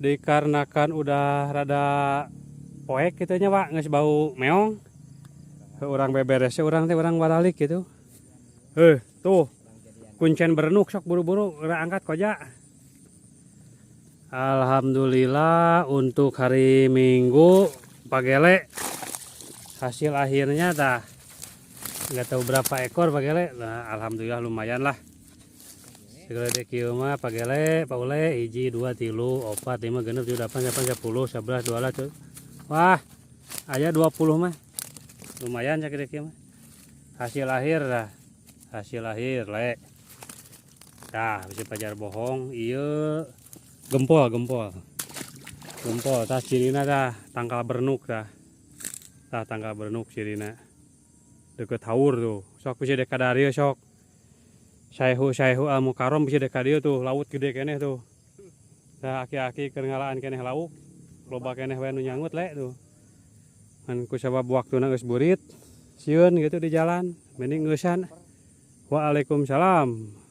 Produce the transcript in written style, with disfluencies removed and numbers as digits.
Dikarenakan udah rada poek gitu nya, Pak, geus bau meong. Urang beberes, urang teh urang baralik gitu. Heh, tuh. Kuncen berenuk, sok buru-buru geura angkat koja. Alhamdulillah untuk hari Minggu, Pak Gele, hasil akhirnya dah nggak tahu berapa ekor, Pak Gele. Nah, alhamdulillah lumayan lah. Segala kieu mah, Pak Gele, Pak Ule, hiji, dua, tilu, opat, lima, genep, tujuh, delapan, delapan, 10, 11, 12, tuh. Wah, aya 20 mah. Lumayan sakieu kieu mah. Hasil akhir dah. Hasil akhir, Le. Tah, bisa pajar bohong, iya gempol, gempol. Gempol, tah cirina tah, tangkal bernuk tah. Tah tangkal bernuk cirina. Deket haur tuh. Sok bisa dek kadarieu sok. Saihu Saihu Al Mukarrom bisa dek kadieu tuh, laut gede keneh tuh. Tah aki-aki keur ngalaan keneh lauk. Loba keneh we nu nyangut, Le, tuh. Ngan ku sabab waktuna geus burit, sieun gitu di jalan, mending ngeusan. Waalaikumsalam.